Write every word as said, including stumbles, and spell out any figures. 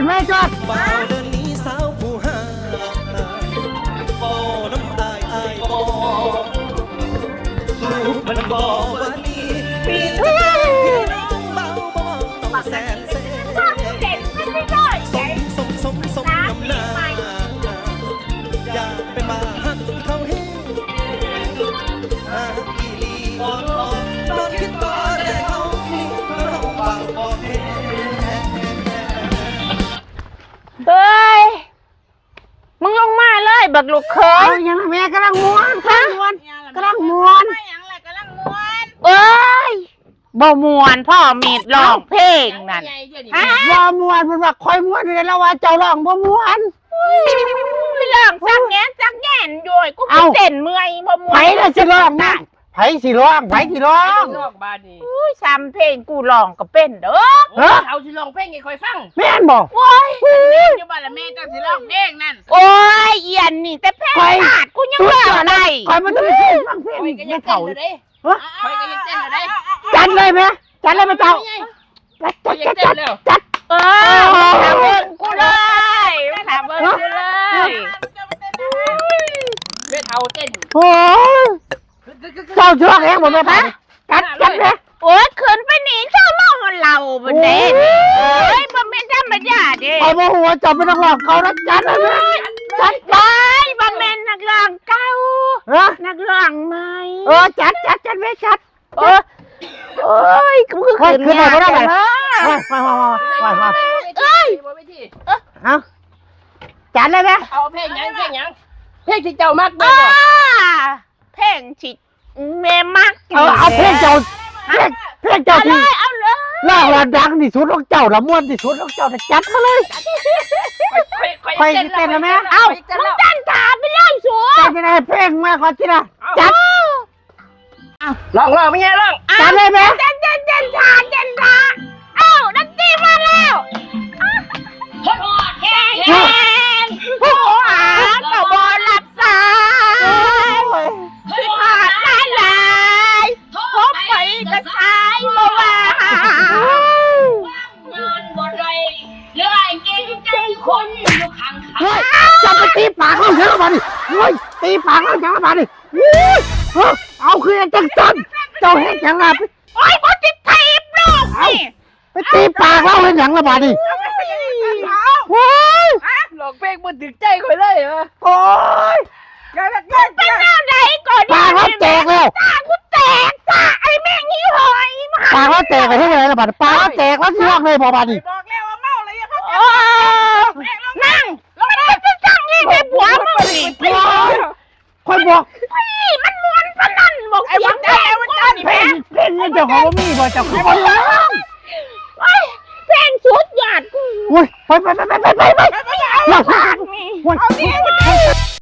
แม่จอด บ่าวเดินหนีสาวผู้หา บ่น้ำอายอายบ่ ลูกมันบ่ว่าดี มีแต่พี่น้องเบาบ่ต้องแสนเส สมสมสมสมน้ำหน้า อย่าไปมาหักเขาเฮง หากอีหลีอ่อนๆ นอนคิดต่อแต่เขานี่เขาบางบ่แพ้ เฮ้ย มึงลงมาเลยบักลูกเข เอา ย ยังแม่กำลังม่วนกำลังม่วนกำลังม่วน ไม่หยังแหละกำลังม่วน เอ้ย บ่ม่วนพ่อมีดร้องเพลงนั่น ใหญ่เดี๋ยวนี้ ฮะ ว่าม่วนมันว่าคอยม่วนอยู่แล้วว่าเจ้าร้องบ่ม่วน ไม่ร้องสักแง่สักแง่นอยู่กู เอ้า เต้นเมื่อยบ่ม่วน ไผล่ะสิร้องนะไผสิร้องไผสิร้อง ลอกบาดนี่ อุ้ยซ้ำเพลงกูร้องก็เป็นเด้อ ฮะ เอาสิลองเพลงให้คอยฟัง แม่นบ่ โอ้ย อยู่บ้านละแม่ก็สิลองเพลงนั่น โอ้ยเอียนนี่แต่เพลงขาดกูยังร้องได้ คอยมันจะไปฟังเพลง คอยก็ แม่ ยังเต้น เฒ่า อยู่เด้ ฮะ คอยก็ยังเต้นอยู่เด้ จัดเลยแม่จัดเลยแม่เจ้า คอยยังเต้นแล้ว จัด เออมาหาเบิ่งกูเลยมาหาเบิ่งกูเลย แม่เฒ่าเต้น โอ้ยเจ้าเชื่อเองบ่แม่ป้าจัดจัดแม่ โอ้ยขึ้นไปหนีเจ้าเล่ามันเล่าบนเด่นเอ้ยมันเป็นธรรมดาเด้ เอาบ่ฮู้ว่าเจ้าเป็นนักร้องเก่านะจัดเลยแม่จัด ไปมันเป็นนักร้องเก่า ฮะ นักร้องใหม่ เออจัดจัดจัดแม่จัด เออโอ้ยกู เฮ้ยขึ้นมาบ่ได้เลย เนาะ ไปไปไปไปไป เอ้ย เอาจัดเลยแม่ เอาเพลงหยังเพลงหยังเพลงที่เจ้ามักเด้ อ่า อ เพลงที่แม่มัก เอาเอาเพลงเจ้าเพลงเพลง เอา เจ้า เล ที่ ยเอาเลย ร้องละดังที่สุดของเจ้าละม่วนที่สุดของเจ้านะจัดมาเลย คอย คอยเต้นแล้วแม่ เอามึงเต้นถามไปเรื่องสู จัดไปเลยเพลงมาขอทีละจัด ลองลองไม่ไงลอง จัดเลยแม่ เต้นเต้นเต้นถามเต้นถามเอ้าดนตรีมาแล้ว คนอ่อนแห้ง แหงผู้หาก็บ่รับสายคิดฮอดหลายๆพบไปก็สายบ่ว่า งานบ่ได้เรื่องเก่งใจคนอยู่ข้าง เฮ้ยจะไปตีปากเขาเยอะมาดิเฮ้ยตีปากเขาเยอะมาดิเฮ้ยเอาคือจังสันเจ้าเฮ็ดหยังล่ะ โอ้ยบ่ติดทีบลูกนี่ ไปตีปากเราเฮ็ดหยังล่ะบาดนี้ เอาไปตีปากเขา โอ้ย หลอกเพลงบ่ถึงใจคอยเลยเหรอ โอ้ย เป็นแนวไหนก่อน ปากเราแตกแล้ว ตากูแตกซะไอ้แม่งนี่หอยมา ปากเราแตกไปเฮ็ดอะไรล่ะบาดนี้ปากเราแตกแล้วสิร้องเลยบ่บาดนี้ บอกแล้วว่าเมาแล้วอย่าพัก โอ้นั่งแล้วมันจะสั่งยังไงผัวมึงนี่ โอ้ยคอยบอก นี่มันมวนปานนั่นบอกเสียงแตกมัน เพลงเพลงนี่เจ้าของบ่มีบ่เจ้าของบ่ร้อง โอ้ยเพลงสุดยอดกู โอ้ยไปไปไปไปไปไปไป เอาปากนี่ โอ้ย เอานี่